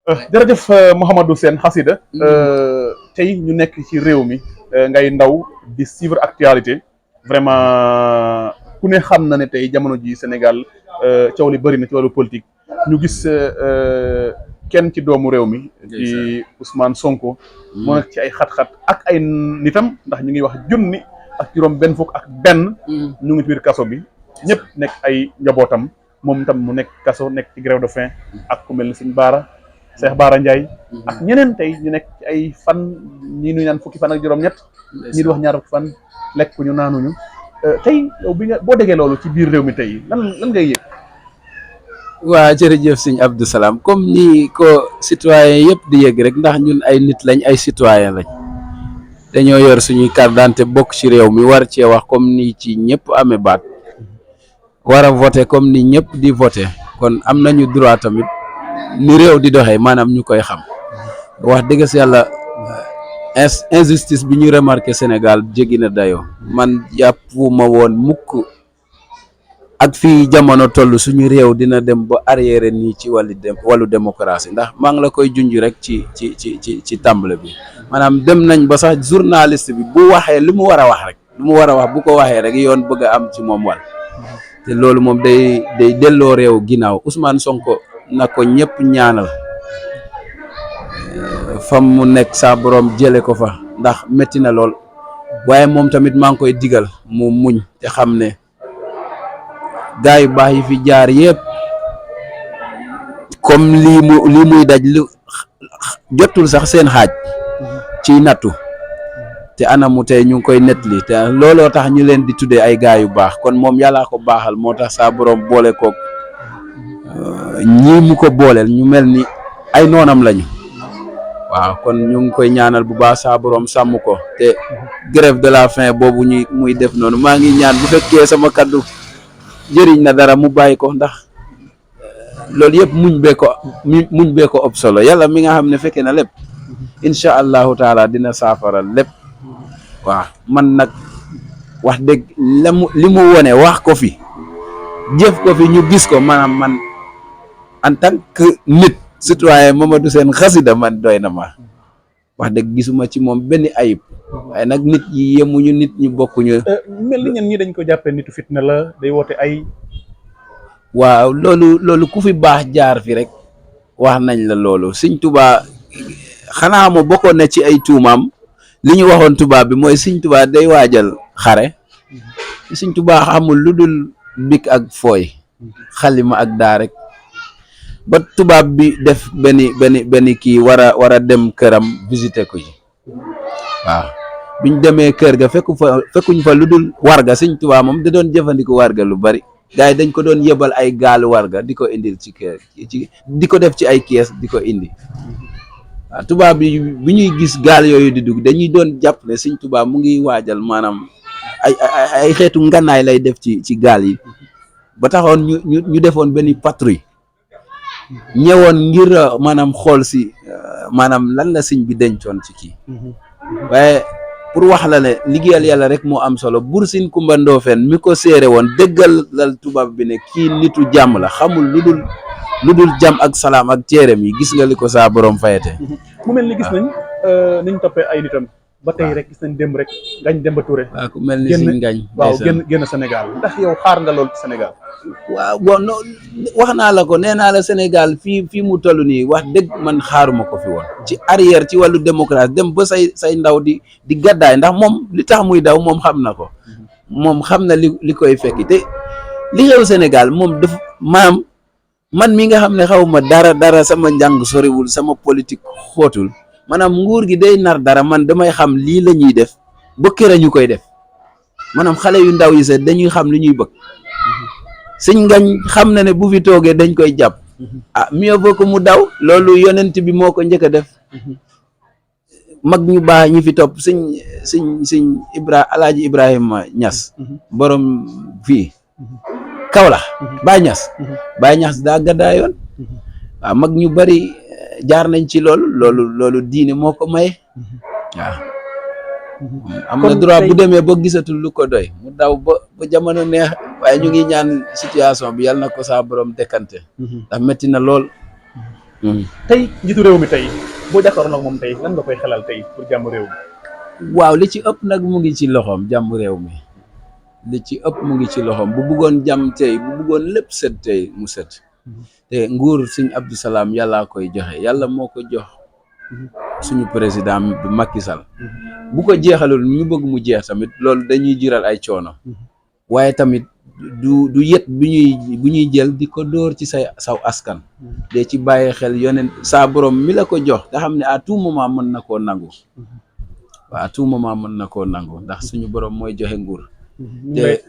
jërëjëf Mouhamadou Sène Xasida tey ñu nekk ci réew mi ngay ndaw di suivre actualité vraiment ku ne xam na ne tey jamono ji Sénégal coow li bëri na ci wàllu politique ñu gis kenn ci doomu réew mi di Ousmane Sonko moo nekk ci ay xat-xat ak ay nitam ndax ñu ngi wax junni ak juróom benn fukk ak benn ñu ngi ci biir kaso bi ñëpp nekk ay njabootam moom tam mu nekk kaso nekk ci grève de faim ak ku mel ni Sëñ Baara Cheikh Baara Ndiaye ak ñeneen tey ñu nekk ci ay fan ñii nuy naan fukki fan ak juróom-ñett ñii di wax ñaar fukki fan lekk ñu naanuñu tey yow bi nga boo déggee loolu ci biir réew mi tey lan ngay yëg. waa jërëjëf sëñ Abdou Salam comme ni ko citoyen yëpp di yëg rek ndax ñun ay nit lañ ay citoyen lañ dañoo yor suñuy carte d'identité bokk ci réew mi war cee wax comme ni ci ñëpp amee baat war a voter comme ni ñëpp di voter kon am nañu droit tamit ni réew di doxee maanaam ñu koy xam wax dëgg si yàlla injustice bi ñu remarqué Sénégal jéggi na dayoo man jàppuma woon mukk ak fii jamono toll suñu réew dina dem ba arrière nii ci wàllu démocratie ndax maa ngi la koy junj rek ci tàmbale bi maanaam dem nañ ba sax journaliste bi bu waxee li mu war a wax rek lu mu war a wax bu ko waxee rek yoon bëgg a am ci moom wàll te loolu moom day delloo réew ginnaaw Ousmane Sonko na ko ñëpp ñaanal fam mu nekk saa borom jële ko fa ndax métti na lool waaye moom tamit maa ngi koy digal mu muñ te xam ne gaa yu baax yi fi jaar yëpp comme lii muy daj lu jotul sax seen xaaj ci nattu te anamu tey ñu ngi koy nettali te looloo tax ñu leen di tuddee ay gaa yu baax kon moom yàllaa ko baaxal moo tax saa borom boole koog ñii mu ko booleel ñu mel ni ay noonam lañu waaw kon ñu ngi koy ñaanal bu baax saa borom sàmm ko te grève de la faim boobu muy def noonu maa ngi ñaan bu fekkee sama kaddu jëriñ na dara mu bàyyi ko ndax loolu yëpp muñ bee ko ëpp solo yàlla mi nga xam ne fekkee na lépp incha allahu taala dina saafara lépp waaw man nag wax dëgg li mu wone wax ko fi jëf ko fi ñu gis ko maanaam man en tant que nit citoyen Mamadou Sène Xasida man doy na ma wax dëgg gisuma ci moom benn ayib waaye nag nit yi yemuñu nit ñi bokkuñu. mel ni ñen ñi dañ ko jàppee nitu fitna la day woote ay. waaw loolu ku fi baax jaar fi rek wax nañ la loolu Sëñ Tuubaa xanaa ma bokkoon na ci ay tuumaam li ñu waxoon tubaab bi mooy Sëñ Tuubaa day waajal xare Sëñ Tuubaa xamul lu dul bik ak fooy xalima ak daa rek ba tubaab bi def benn kii war a dem këram visiter ko ji waaw biñ demee kër ga fekkuñ fa lu dul warga Sëñ Tuubaa moom da doon jëfandikoo warga lu bari gars yi dañ ko doon yebal ay gaalu warga di ko indil ci kër di ko def ci ay kees di ko indi waaw tubaab bi bi ñuy gis gaal yooyu di dugg dañuy doon jàpp ne Sëñ Tuubaa mu ngi waajal maanaam ay xeetu nganaay lay def ci gaal yi ba taxoon ñu defoon benn patrouille ñëwoon ngir maanaam xool si maanaam lan la sëñ bi dencoon ci kii waaye pour wax la ne liggéeyal yàlla rek moo am solo Buur Siin Kumba Ndoofeen mi ko séere woon dëggal lal tubaab bi ne kii nitu jàmm la xamul lu dul jàmm ak salaam ak téereem yi gis nga li ko saa borom fayete mu mel ni gis nañ niñ toppee ay nitam ba tey rek gis nañ démb rek Ngagne Demba Touré waaw ku mel ni si Ngagne waaw génn Sénégal ndax yow xaar nga lool ci Sénégal. waaw bon non wax naa la ko nee naa la Sénégal fii mu toll nii wax dëgg man xaaruma ko fi woon ci arrière ci wàllu démocratie dem ba say ndaw di gàddaay ndax moom li tax muy daw moom xam na ko moom xam na li koy fekki te li xew Sénégal moom dafa maam man mi nga xam ne xaw ma dara sama njàng soriwul sama politique xóotul maanaam nguur gi day nar dara man damay xam lii la ñuy def ba kër ñu koy def maanaam xale yu ndaw yi sax dañuy xam li ñuy bëgg Sëñ Ngagne xam na ne bu fi toogee dañ koy jàpp mieux vaut que mu daw loolu yonent bi moo ko njëkk a def mag ñu baax ñi fi topp sëñ Alaaji Ibrahima Ñas borom fii Kaolack Baay Ñas daa gaddaayoon waaw mag ñu bari jaar nañ ci loolu diine moo ko maye waaw am na droit bu demee ba gisatul lu ko doy mu daw ba jamono neex waaye ñu ngi ñaan situation bi yàlla na ko saa borom dekkante ndax métti na lool tey njiitu réew mi tey boo jàkkaarloo nag moom tey lan nga koy xelal tey pour jàmm réew mi. waaw li ci ëpp nag mu ngi ci loxoom jàmm réew mi li ci ëpp mu ngi ci loxoom bu bëggoon jàmm tey bu bëggoon lépp set tey mu set te nguur Sëñ Abdou Salam yàllaa koy joxe yàlla moo ko jox suñu président bi Macky Sall bu ko jeexalul ñu bëgg mu jeex tamit loolu dañuy jiral ay coono waaye tamit du yet bu ñuy jël di ko dóor ci saw askan de ci bàyyi xel yoneen saa borom mi la ko jox te xam ne à tout moment mën na koo nangu waaw à tout moment mën na koo nangu ndax suñu borom mooy joxe nguur te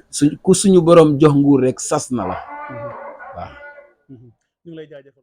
suñu borom jox nguur rek sas na la waaw. ñu ngi lay jaajëfal.